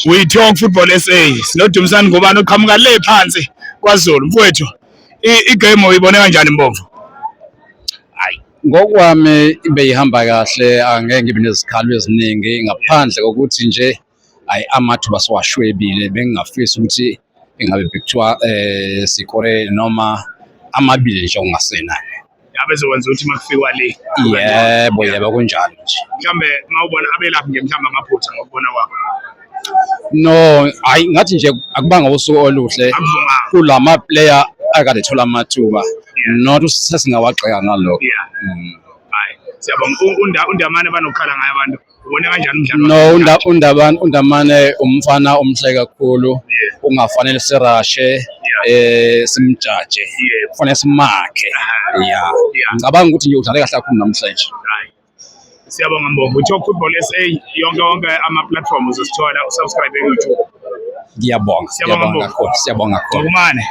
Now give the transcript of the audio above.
We Talk Football SA. SinoDumisani Ngubane oqhamuka le phansi kwaZulu. Mfowethu, igame uyibone kanjani, Mbomvu? Ngokwami beyihamba kahle, angeke ngibe nezikhalo eziningi ngaphandle kokuthi nje hayi, amathuba siwashwebile. Bengingafisa ukuthi engabe bekuthiwa sikore noma amabili nje okungasenani. Yabe zokwenza ukuthi makufikwa le. Yebo, kunjalo nje. Mhlambe mawubona abelaphi nje mhlambe amaphutha ngokubona kwakho? No, hayi, ngathi nje akubanga usuku oluhle Akuvumanga. Kulama player akade ethola amathuba, not sesingawagxeka ngalokho. Hayi. Siyabonga. UNdamane banokukhala ngayo abantu. Ubone kanjani umdlalo? No, uNdamane umfana omhle kakhulu. Ungafanele sirashe simjaje. Kufanele simakhe. Yeah. Ngicabanga ukuthi nje udlale kahle kakhulu namhlanje. Hayi. Siyabonga, Mbomvu. Talk Football SA yonke yonke ama platform uzosithola, usubscribe e YouTube. Ngiyabonga. Siyabonga, Ngiyabonga Mbomvu. kakhulu. Siyabonga kakhulu. Ngumane.